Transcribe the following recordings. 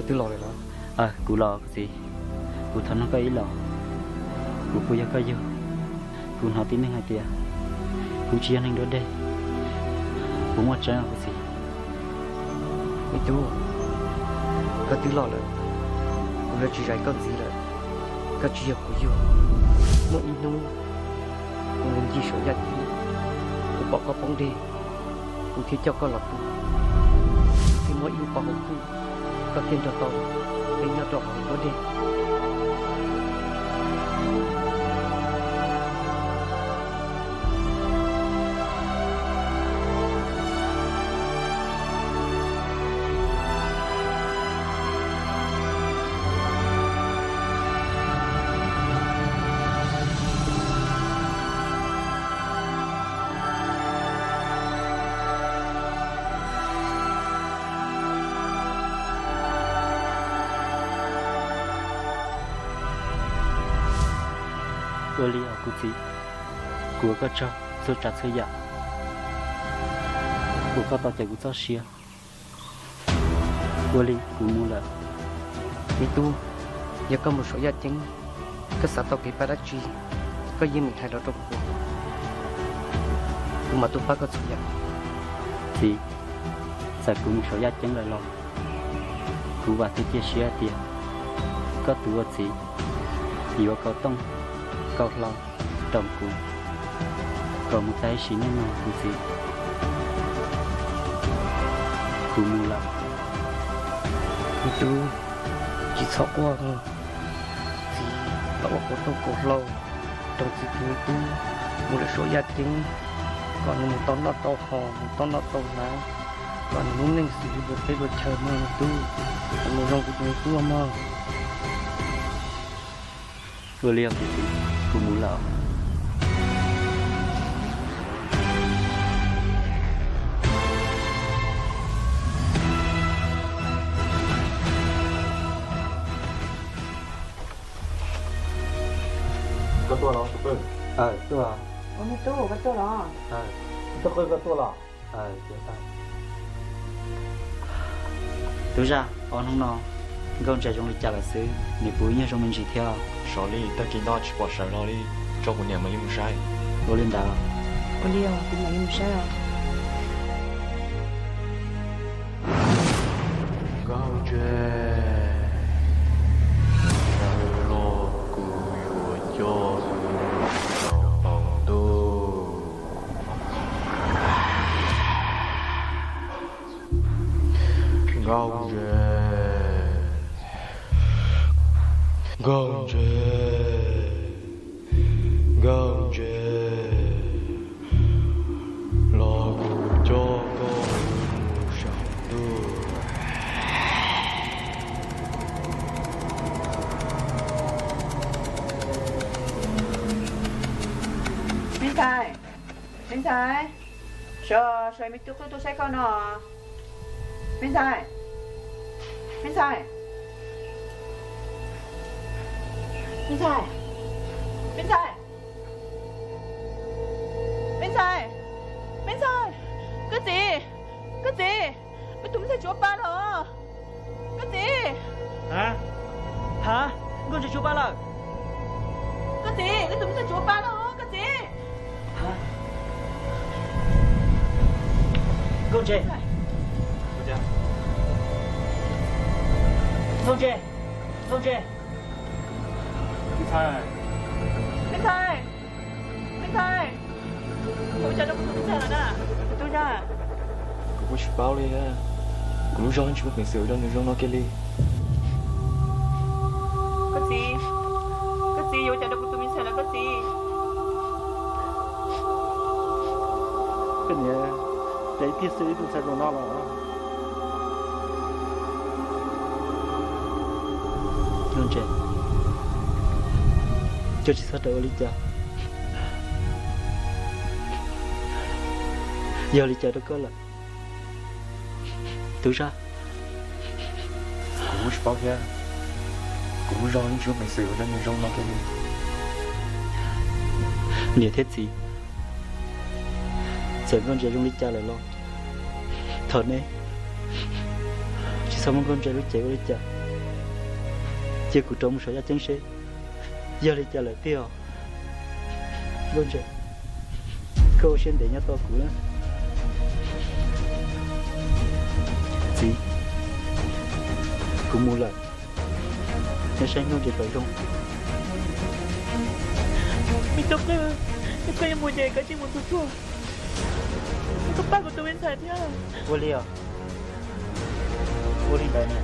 Koj twb los lawm los? Kuv los kuv txiv. Kuv thov nug koj ib los, kuv puas yog koj yug? Kuv hnov tib neeg hais tias kuv tsis yog neeg duab deg, puas muaj tseeb kuv txiv? Me tub, koj twb los lawm, kuv yuav tsis zais koj ntxiv lawm. Koj tsis yog kuv yug. Muaj ib hnub kuv mus ncig saum yaj ceeb, kuv pom koj poob deg, kuv thiaj coj koj los tu. Thiaj muaj ib lub pov haum kwj, koj thiaj nrog tau peb nyob rau hauv duab deg. Ua li os kuv txiv, kuv ua koj tsaug txhua tsav txhua yam, uas koj tau cawm kuv txoj sia. Ua li kuv mus lawm. Me tub, yog koj mus saum yaj ceeb, koj xav tau kev pab dab tsi, koj yeej meem hais los rau kuv, kuv mam tuaj pab koj txhua yam. Txiv, txawm kuv mus saum yaj ceeb lawm los kuv vam thiab cia siab tias koj tus ua txiv yuav kaus tooj kaus hlau rau kuv kom mus tag ib sim neej no kuv txiv. Kuv mus lawm. Me tub, tsis txhob quaj, txiv los ua kaus tooj kaus hlau rau txiv tus me tub mus lawm saum yaj ceeb, kom nws mus tau noj tau haus, mus tau noj tau hnav, kom nws lub neej xws li luag teb luag chaw mog me tub. Mus zoo kuv tus me tub mog. Ua li os kuv txiv, kuv mus lawm. Koj tuaj los? Tus qw, koj tuaj los? Tub zaj, ob hnub no Nkauj Ntses zoo li cas lawm xwb, nws puas nyuag zoo me ntsis thiab? Sov li tag kis ntoj tsis pom sawv los li, tso kuv niam mam li mus saib. Ua li ntawd. Ua li os, kuv mam li mus saib os. Nkauj Ntses, sawv los kuv yuav coj kuv mus saum qaum ntuj. Nkauj Ntses, Nkauj Ntses, Nkauj Ntses, los kuv coj koj mus saum ntuj. Me ntxhais, me ntxhais, sawv, sawv, me tub qw tuaj saib koj no. Me ntxhais, me ntxhais, me ntxhais, me ntxhais, me ntxhais, me ntxhais, koj txiv, koj txiv, me tus me ntxhais tsis ua pa los. Koj txiv. Ha? Nkauj Ntses tsis ua pa lawm. Koj txiv, koj tus me ntxhais tsis ua pa lawm koj txiv. Nkauj Ntses. Nkauj Ntses. Nkauj Ntses. Me ntxhais. Me ntxhais. Me ntxhais. Ua cas rau kuv tus me ntxhais lawm na? Tub Zaj. Kuv kuj tsis paub li. Kuv lub zog tsis muaj peev xwm ua rau nws zoo no kiag li. Koj txiv, koj txiv, yuav ua cas rau kuv tus me ntxhais lawm koj txiv? Koj niam, cas ib pliag xwb ib tug ntxhais zoo no los? Nkauj Ntses, koj tsis txhob rawm ua li cas. Yog li cas rau koj lawm? Tub Zaj. Kuv kuj tsis paub thiab. Kuv lub zog yeej tsis muaj peev xwm ua rau nws zoo no kiag li. Niam thiab txiv, txawm Nkauj Ntses zoo li cas lawm los thov neb tsis Txhob muab Nkauj Ntse lub cev ua li cas, cia kuv rov mus saum yaj ceeb seb yog li cas lawm tiag os. Nkauj Ntse, koj ua siab ntev nyob tos kuv na. Txiv, kuv mus lawm, nyob saib Nkauj Ntse kom zoo. Me tub qwj, koj yuav mus ces koj cia li mus txog tsuag, koj pab kuv tus me ntxhais thiab. Ua li os. Ua li ntawd na.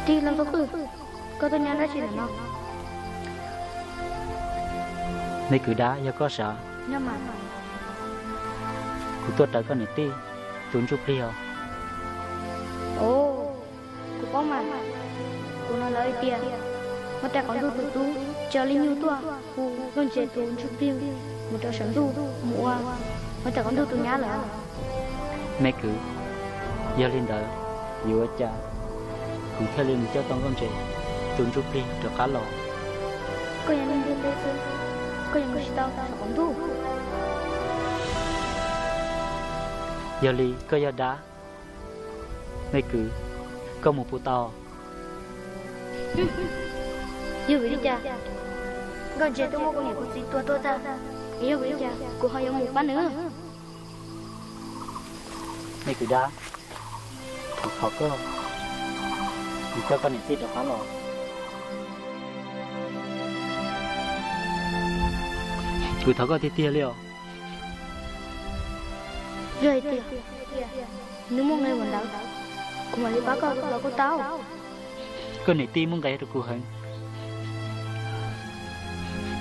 Tij laug Nkauj Qwj, koj tuaj nyob dab tsi ntawm no? Me kwv Dab, yog koj sav? Nyob mas. Kuv tuaj raws koj niam tij tus ntsuj plig os. Os, kuv paub mas. Kuv hnov lawv hais tias huab tais qaum ntuj tus tub tso li nyuj tuaj hu Nkauj Ntse tus ntsuj plig mus rau saum ntuj mus ua huab tais qaum ntuj tus nyab lawm. Me kwv, yog li ntawd yuav ua cas kuv thiaj li mus coj tau Nkauj Ntse tus ntsuj plig rov qab los? Koj yog neeg ntiaj teb xwb, koj yuav mus tsis tau saum qaum ntuj. Yog li koj yog Dab, me kwv, koj mus puas tau? Yog vim li cas Nkauj Ntse twb muab kuv niam kuv txiv tua tuag tag, yog vim li cas kuv ho yuav mus pab nws? Me kwv Dab, kuv thov koj, kuv coj koj niam tij rov qab los. Kuv thov koj tiag tiag li os. Yog hais tias nws muaj nqe ua ntawd, kuv mam li pab koj los kuj tau. Koj niam tij muaj nqe rau kuv heev,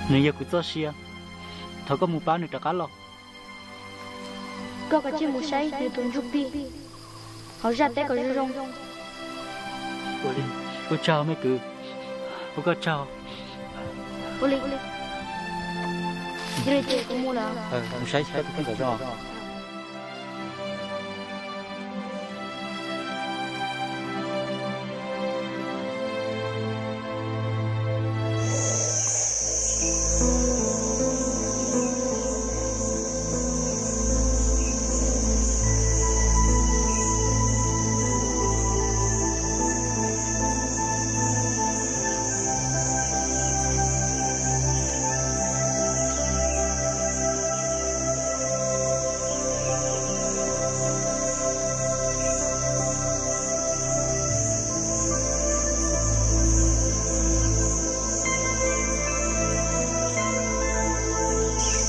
nws yog kuv txoj sia, thov koj mus pab nws rov qab los. Koj kav tsij mus saib nws tus ntsuj plig hauv zaj teb kom zoo zoo. Ua li, ua tsaug me kwv, ua koj tsaug. Ua li, cia li ces kuv mus lawm. Mus saib koj tus kheej kom zoo.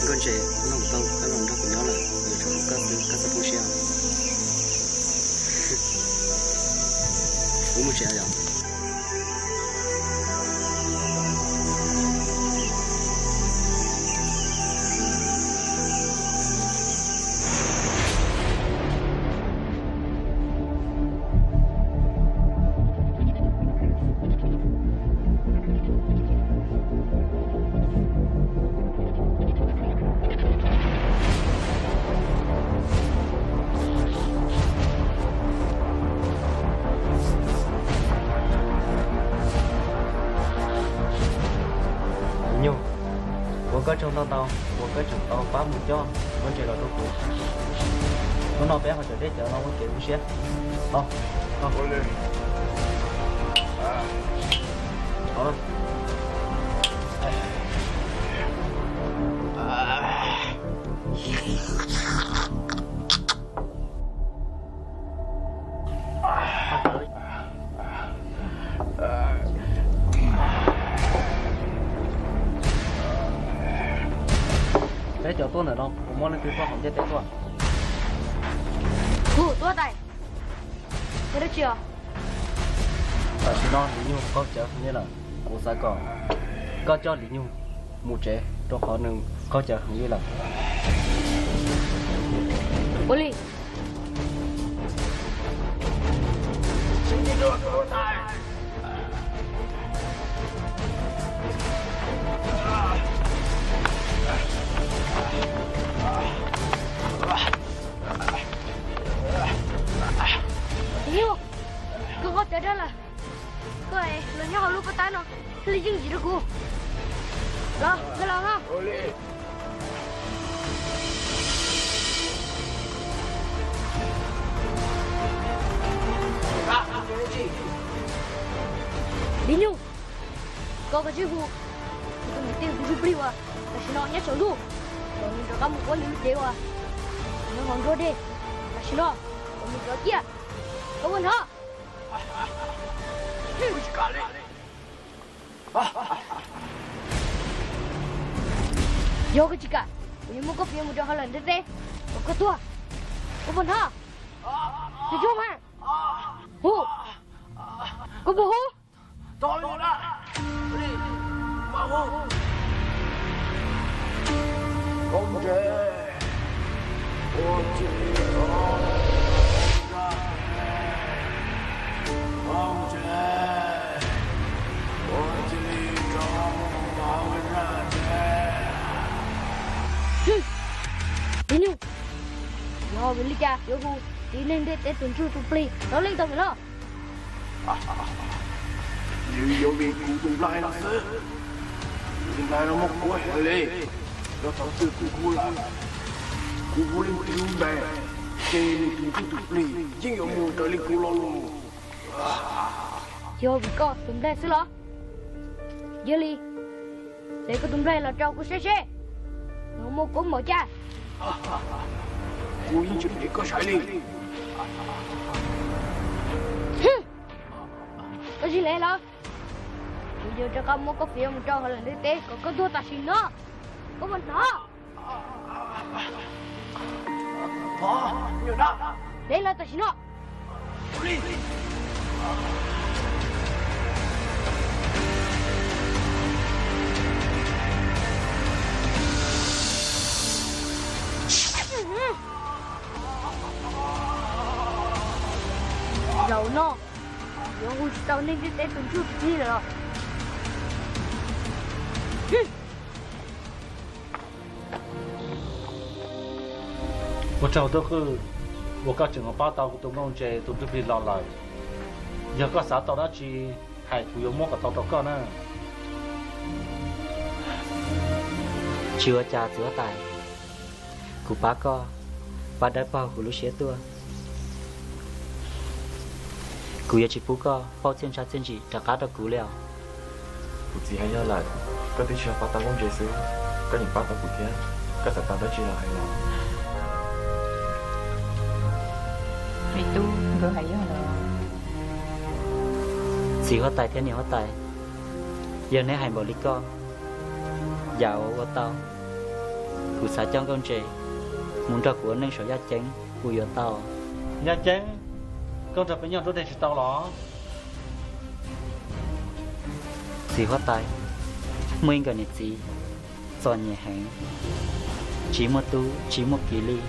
Nkauj Ntse, koj los tau, koj los nrog kuv nyob lawm, kuv yuav tsum hlub koj xwb, koj txhob poob siab. Kuv mus tsev yom. Nyuj, ua koj tsaug ntau ntau uas koj tseem tau pab mus coj Nkauj Ntse los rau kuv. Hnub no peb ho sawv daws cov no muaj kev tu siab. Tuaj ntawm no kuv muab leej twg tuaj hauv ntiaj teb tuaj. Hu tuaj tais. Koj dab tsi os? Tam sim no Lis Nyug qaug cawv heev li lawm, kuv xav kom koj coj Lis Nyug mus tsev rau qhov nws qaug cawv heev li lawm. Ua li. Lis Nyug, koj qaug cawv dab lawm. Koj los nyob hauv lub pob tab no thiaj li yooj yim rau kuv. Los, nkag los no. Lis Nyug, koj kav tsij hu kuv tus niam tij tus ntsuj plig uas tam sim no nyob saum ntuj, kom nws rov qab mus ua nws lub cev uas nyob hauv nruab dej tam sim no, kom nws rov ciaj. Koj puas hnov? Yog koj tsis kam, kuv yuav muab koj fiav mus rau hauv lawm ntiaj teb kom koj tuag. Koj puas hnov? Tus tub mas, hu, koj puas hu? Lis Nyug, yog vim li cas yuav hu tib neeg ntiaj teb tus ntsuj tus plig rau leej tag lawm no? Nws yog vim kuv tus nplaig no xwb. Kuv tus nplaig no muaj kuab heev li, nws thaum twg kuv hu lawm, kuv hu leej twg lub npe, ces nws tus ntsuj tus plig yeej yuav mus raws li kuv lo lus. Yog vim koj tus nplaig xwb los? Yog li, txev koj tus nplaig los rau kuv saib seb nws muaj koob npaum cas. Kuv yeej tsis nrhiav koj saib li. Koj tsis nrhiav los? Kuv yuav rov qab muab koj fiav mus rau hauv lawm ntiaj teb kom koj tuag tam sim no. Koj puas hnov? Nrhiav los tam sim no. Zaum no yuav hu tsis tau nej ntiaj teb tus ntsuj tus plig lawm los? Ua tsaug Tub Qwj uas koj tseem pab tau kuv tus nkauj ntses tus ntsuj plig los lawm. Yog koj xav tau dab tsi hais kuv yuav muab kom tau rau koj na. Tsis ua cas txiv huab tais, kuv pab koj, pab dawb paug kuv lub siab tuaj. Kuv yuav tsis pub koj pauj txiaj ntsha txiaj ntsim rov qab rau kuv li os. Kuv txiv hais yog lawm, koj twb tsis yog pab tau nkauj ntses xwb, koj yeej pab tau kuv thiab. Koj xav tau dab tsi los hais los. Me tub, nkawd hais yog los? Txiv huab tais thiab niam huab tais, yog neb hais npaum li koj, yam uas ua tau, kuv xav coj nkauj ntses mus nrog kuv ua neej saum yaj ceeb puas yuav tau? Yaj ceeb? Koj nrog peb nyob nruab dej tsis tau los? Txiv huab tais, muaj ib nkawm niam txiv txom nyem heev, tsis muaj tub tsis muaj kiv li,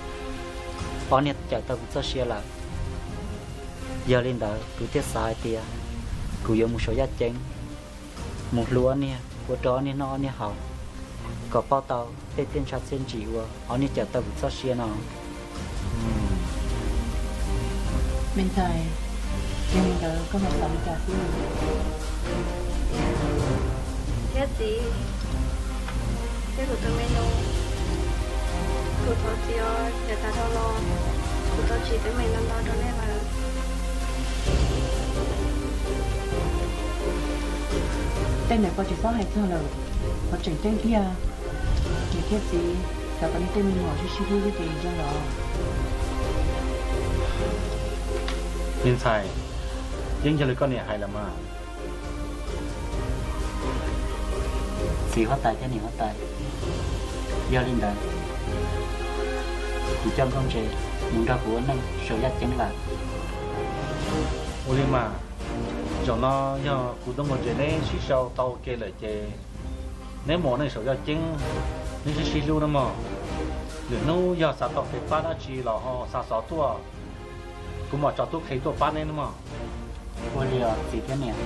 ob niag cawm tau kuv txoj sia lawm. Yog li ntawd kuv thiaj xav hais tias kuv yuav mus saum yaj ceeb, mus hlub ob niag, ua rau ob niag noj ob niag haus, kom pauj tau tej txiaj ntsha txiaj ntsim uas ob niag cawm tau kuv txoj sia no. Me ntxhais, yog li ntawd koj ho xav li cas xwb? Thiab txiv, thiab kuv tus me nus, kuv thov txiv os, yav tas dhau los kuv tau tsim teeb meem ntau ntau rau nej lawm. Tej ntawd koj tsis txhob hais txog lawm, qhov tseem ceeb tiag, niam thiab txiv xav kom nej tej me nyuam sib sib hlub thiab ces zoo los. Me ntxhais, yeej yog li koj niam hais lawm mas. Txiv huab tais thiab niam huab tais, yog li ntawd Kuv coj Nkauj Ntses mus nrog kuv ua neej saum yaj ceeb lawm. Ua li mas, zaum no yog kuv tuaj mus ntsia neb sib sau tau ua ke lawm ces neb mus ua neej saum yaj ceeb, neb sib sib hlub no mog. Lwm hnub yog xav tau kev pab dab tsi los ho xa xov tuaj, kuv mam tso tub qhe tuaj pab neb no mog. Ua li os txiv thiab niam.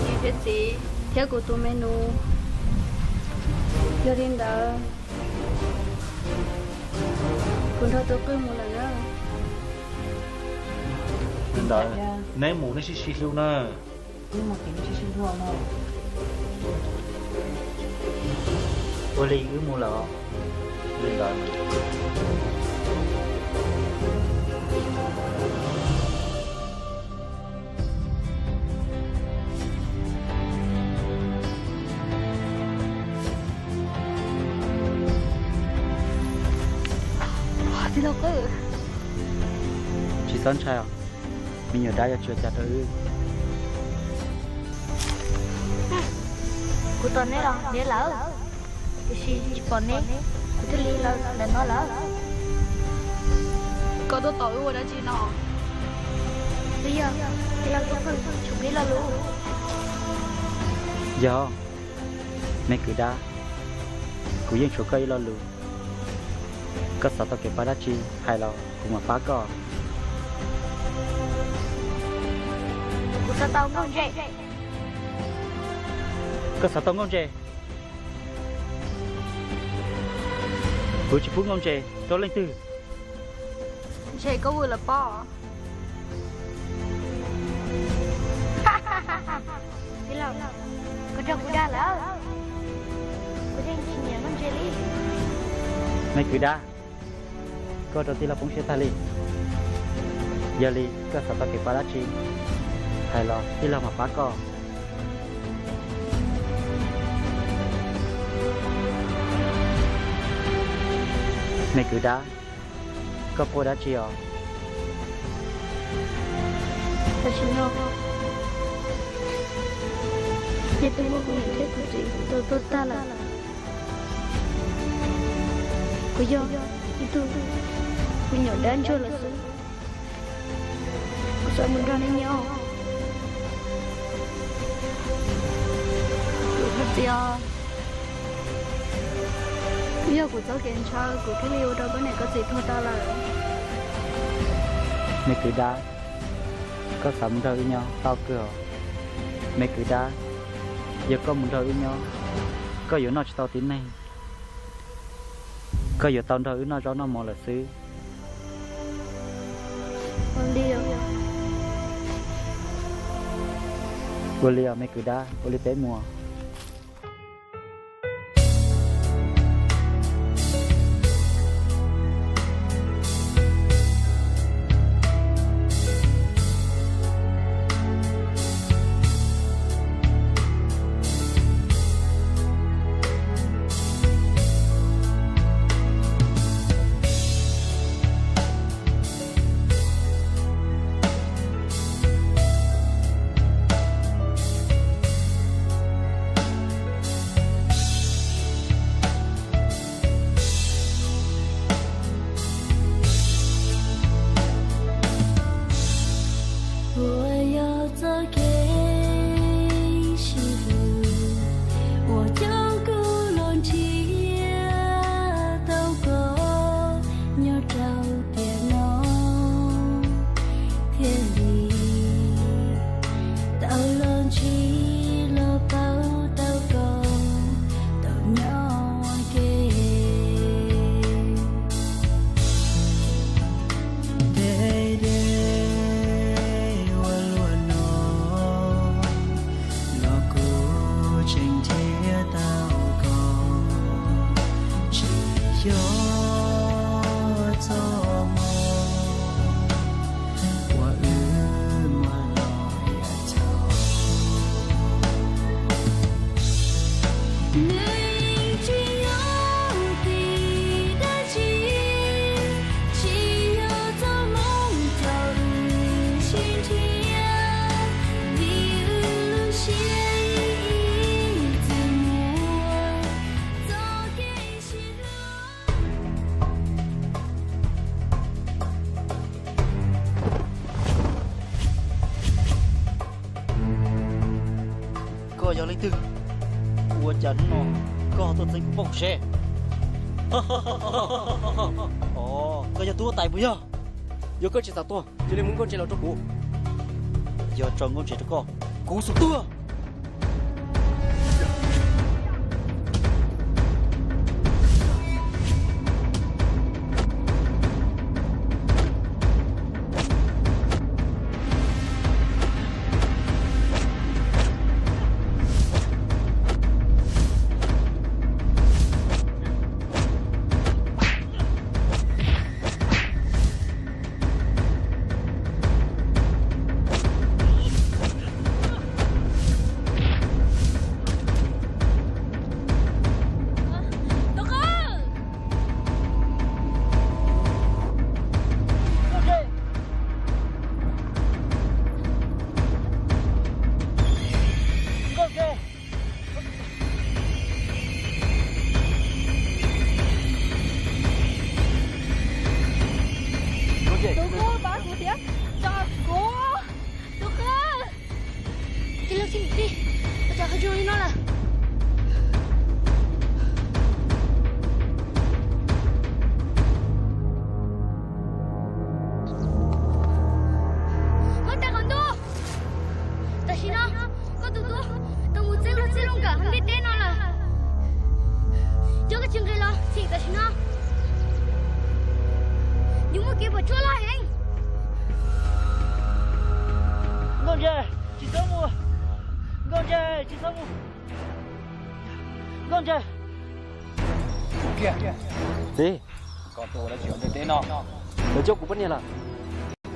Niam thiab txiv thiab kuv tus me nus, yog li ntawd kuv nrog tus qwj mus lawm na. Li ntawd neb mus neb sib sib hlub na. Ua li wb mus lawm. Li ntawd tsis txhob ntshai os, me nyuam dab yuav tsis ua cas rau wb. Kuv tos neb los ntev lawm, tiam sis tsis pom neb, kuv thiaj li los ntawm no lawm. Koj tuaj tos wb ua dab tsi no? Twb yog tij laug Tub Qwj tshuav kuv ib lo lus. Yog, me kwv dab, kuv yeej tshuav koj ib lo lus. Koj xav tau kev pab dab tsi hais los kuv mam pab koj. Kuv xav tau Nkauj Ntses. Koj xav tau Nkauj Ntses? Kuv tsis pub Nkauj Ntses rau leej twg. Ntshe koj vwm lawm pob. Tij laug, koj nrog kuv dag lawm, kuv yeej tsis nyiam Nkauj Ntses li. Me kwv dab, koj rau tij laug poob siab tag li. Yog li koj xav tau kev pab dab tsi, hais los tij laug mam pab koj. Me kwv dab, koj quaj dab tsi os? Tam sim no, nej twb muab kuv niam thiab kuv txiv tau tuag tag lawm. Kuv yog ib tug me nyuam dab ntsuag lawm xwb. Kuv xav mus nrog nej nyob. Kuv thov txim os. Yog kuv txoj kev ntshaw kuv thiaj li ua rau koj niam koj txiv tuag tag lawm. Me kwv dab, koj xav mus nrog wb nyob tau kawg os. Me kwv dab, yog koj mus nrog wb nyob, koj yuav noj tsis tau tib neeg, koj yuav tau nrog wb noj zaub noj mov lawm xwb. Ua li os me kwv dab, ua li peb mus. Yog leej twg? Ua cas hnub no koj tuaj txeeb kuv poj kuv sev? Os, koj yog tub huab tais puas yog? Yog koj tsis xav tuag, cia li muab nkauj ntses los rau kuv. Yog tso nkauj ntses rau koj, kuv xum tuag. Tus kub pab kuv thiab, tso kuv, tus kub. Tij laug Txhiaj Niam Tij, ua cas ho zoo li no lawm? Huab tais qaum ntuj, tam sim no koj tus tub tau mus txeeb luag txij luag nkawm hauv ntiaj teb no lawm. Yog koj tsis nqis los txhim tam sim no, yuav muaj kev puas tsuaj loj heev. Nkauj Ntses, tsis txhob mus. Nkauj Ntses, tsis txhob mus. Nkauj Ntses. Kiag. Txiv, koj tuaj ua dab tsi hauv ntiaj teb no? Lawv coj kuv poj niam lawm.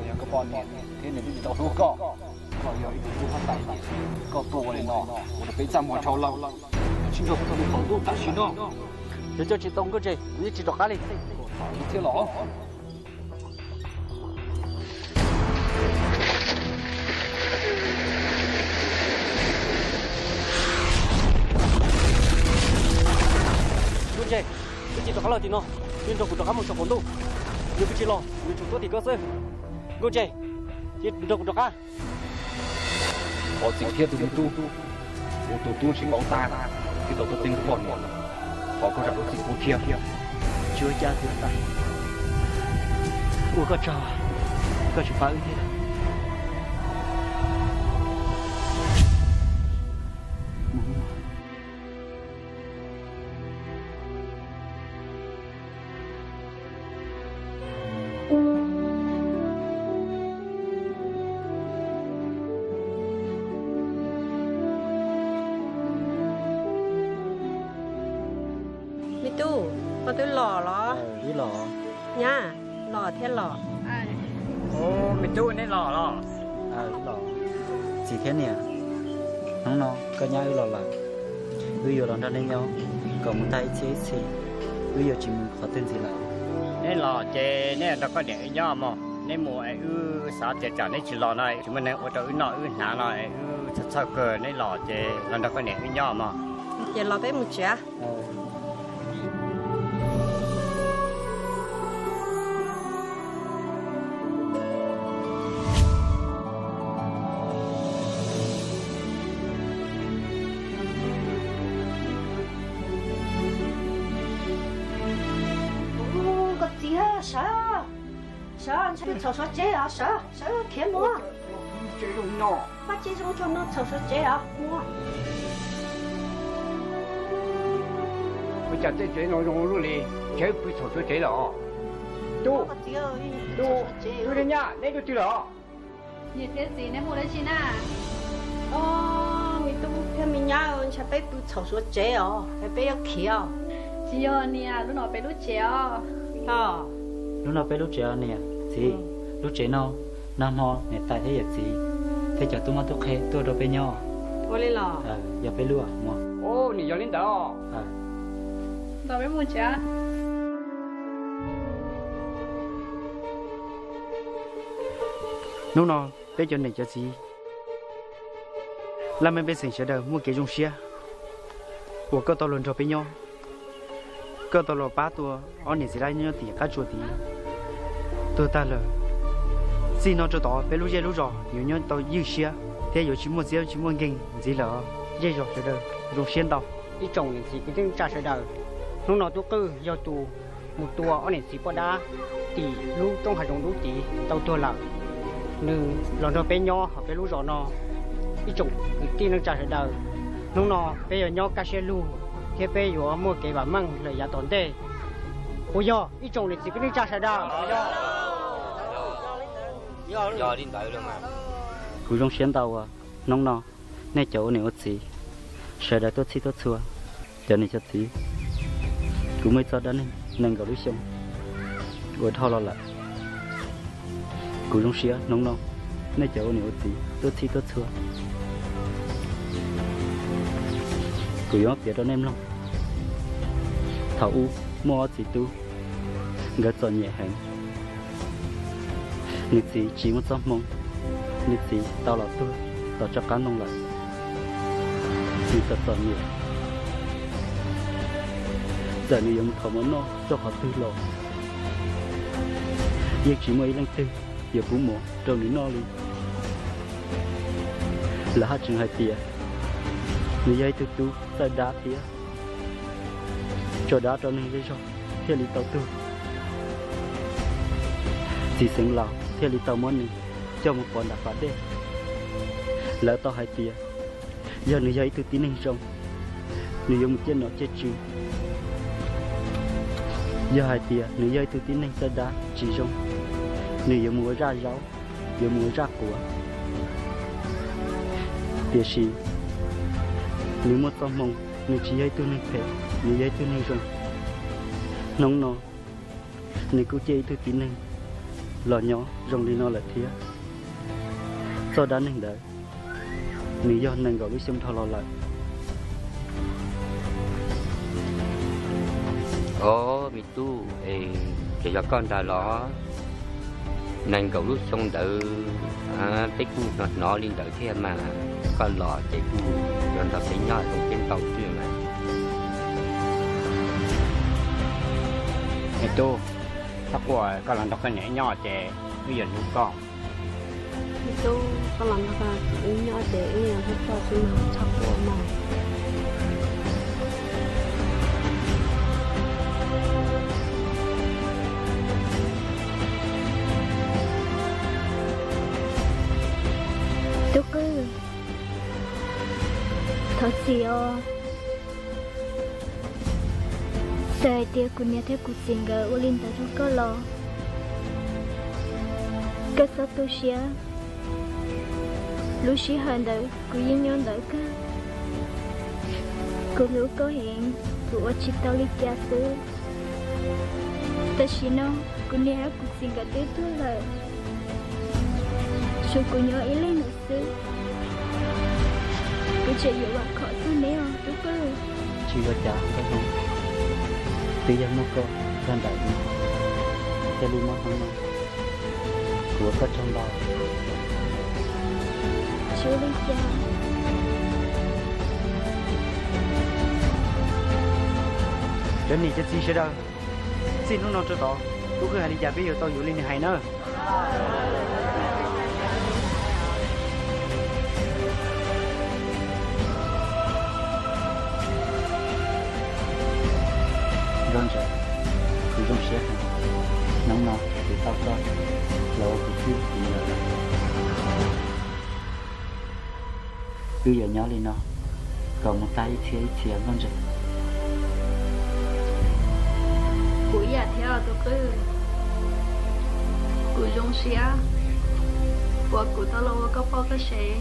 Yog koj poj niam thiab nws twb tsis tau hlub koj, koj yog ib tug tub huab tais, koj tuaj ua li no, ua rau peb txaj muag dhau lawm. Tsis nrog kuv tham li qhov ntuj tam sim no. Yog coj tsis tau Nkauj Ntses, kuv yeej tsis rov qab li. Thiab los. Nkauj Ntses, koj cia li rov qab los tim no, cia li nrog kuv rov qab mus saum qaum ntuj. Yog koj tsis los, kuv yuav tsum tuab tim koj xwb. Nkauj Ntses, cia li nrog kuv rov qab. Thov txim thiab tus me tub, kuv tus tub tsis paub tab, thiaj tau tuaj txeeb kuv poj niam. Thov koj zam lub txim pub thiab. Tsis ua cas tus huab tais, ua koj tsaug, koj tseem pab wb thiab. Me tub, koj twb los los? Nyab, los thiab los? Me tub, neb los los? Txiv thiab niam, hnub no koj nyab wb los lawm, wb yuav los nrog neb nyob kom mus tag ib txhiab ib txhis, wb yuav tsis mus qhov twg ntxiv lawm. Neb los ces neb nrog koj niam wb nyob mog, neb mus es wb xav tias tsam neb tsis los no tsis muaj neeg ua rau wb noj wb hnav no es wb txhawj txhawj kawg, neb los ces los nrog koj niam wb nyob mog. Ces los peb mus tsev. Koj txiv, sawv, sawv, ntshai pw txhaum suav tsev os, sawv, sawv khiav mus. Pab tsev zoo tsaug no txhaum suav tsev os, mus. Ua cas tej tsev no zoo luaj li, ntshai pw txhaum suav tsev lawm os. Tub, tub, tub nyab, neb tuaj twg lawm? Niam thiab txiv, neb mus dab tsi na? Os, me tub thiab me nyab, ntshai peb pw txhaum suav tsev os, es peb yuav khiav. Tsis yog niam, lub no peb lub tsev os. Lub no peb lub tsev os niam txiv. Lub tsev no, nag hmo niam tais thiab yawm txiv thiab cov tub mab tub qhe tuaj rau peb nyob. Ua li los? Yog peb lub os. Nim yog li ntawd. Los peb mus tsev. Hnub no peb cov niam cov txiv, laj mej pej xeem sawv daws muaj kev zoo siab uas koj tau los nrog peb nyob. Koj tau los pab tua ob niam txiv laj nyob tim qab tsua tid tuag tag lawm. Txij no rau tod peb lub zej lub zos yuav nyob tau ywj siab thiab yuav tsis muaj txiab tsis muaj nkeeg ntxiv lawm. Zej zog sawv daws zoo siab ntau, ib tsoom niam txiv kwv tij neej tsa sawv daws. Hnub no Tub Qwj yog tus mus tua ob niam txiv poj dab tim lub roob hav zoov dub tid tau tuag lawm. Nws los nrog peb nyob hauv peb lub zos no. Ib tsoom kwv tij neej tsa sawv daws, hnub no peb yuav nyob kaj siab lug thiab peb yuav muaj kev vam meej lawm yav tom ntej. Puas yog ib tsoom niam txiv kwv tij neej tsa sawv daws? Kuv zoo siab ntau uas hnub no nej cov ua niam ua txiv sawv daws tuaj txhij tuaj txhua. Cov niam cov txiv, kuv muaj ib txoj dab neeg nees nkaum lub xyoo uas dhau los lawm. Kuv zoo siab hnub no nej cov ua niam ua txiv tuaj txhij tuaj txhua. Kuv yuav piav rau nej mloog. Thaum ub muaj ob txiv tub, nkawd txom nyem heev. Nws txiv tsis muaj txoj hmoo, nws txiv tau los tuag tom tso qab ntoo lawm. Nws txom txom nyem, txawm nws yuav mus thov mov noj txog qhov twg los yeej tsis muaj ib leej twg yuav pub mov rau nws noj li. Lawv haj tseem hais tias nws yog ib tug tub txawj dab thiab tso dab rau neeg zej zog thiaj li tau tuag. Txiv xeev laus thiaj li tau muab nws coj mus pov nram pas dej. Lawv tau hais tias yog nws yog ib tug tib neeg zoo, nws yuav mus ciaj nom ciaj tswv. Yog hais tias nws yog ib tug tib neeg txawj dab tsis zoo, nws yuav mus ua zaj zaub, yuav mus ua zaj quav. Tiam sis nws muaj txoj hmoo, nws tsis yog ib tug neeg phem, nws yog ib tug neeg zoo. Hnub no nws kuj ciaj ib tug tib neeg los nyob zoo li no lawm thiab. Txoj dab neeg ntawd nws yog nees nkaum lub xyoo dhau los lawm. Ob, me tub, es tseem yog koj ntag los? Nees nkaum lub xyoo ntawd peb kuj hnov hnov li ntawd thiab mas, koj los ces kuj yuav nrog peb nyob zoo thiab ntau xwb mas. Me tub, txhob quaj, koj los nrog koj niam nyob ces wb yuav hlub koj. Me tub, koj los nrog koj niam nyob ces wb yuav hlub koj xwb mas, txhob quaj mog. Tub Qwj, thov txim os. Txawm hais tias kuv niam thiab kuv txiv nkawd ua li ntawd rau koj los koj txhob tu siab. Lub sij hawm ntawd kuv yeej nyob ntawd kawg. Kuv hlub koj heev, kuv ua tsis tau li cas xwb. Tam sim no kuv niam thiab kuv txiv nkawd twb tuag lawm, tshuav kuv nyob ib leeg lawm xwb. Kuv tseem yuav vam khom txog neb os Tub Qwj. Tsis ua cas Nkauj Hmoob, twb yog muaj koj tag npaum li, thiaj li muaj hnub no. Kuv ua koj tsaug ntau. Tsis ua li cas. Cov niam cov txiv sawv daws, txij hnub no rau tod, Tub Qwj hais li cas peb yuav tau yuav li nws hais nawb. Nkauj Ntsaws, kuv zoo siab heev, hnub no kuv tau koj los ua kuv txij kuv nkawm lawm. Wb yuav nyob li no kom mus tag ib txhia ib txhia Nkauj Ntsaws. Kuv ib yam thiab Tub Qwj, kuv zoo siab uas kuv tau los ua koj poj koj sev.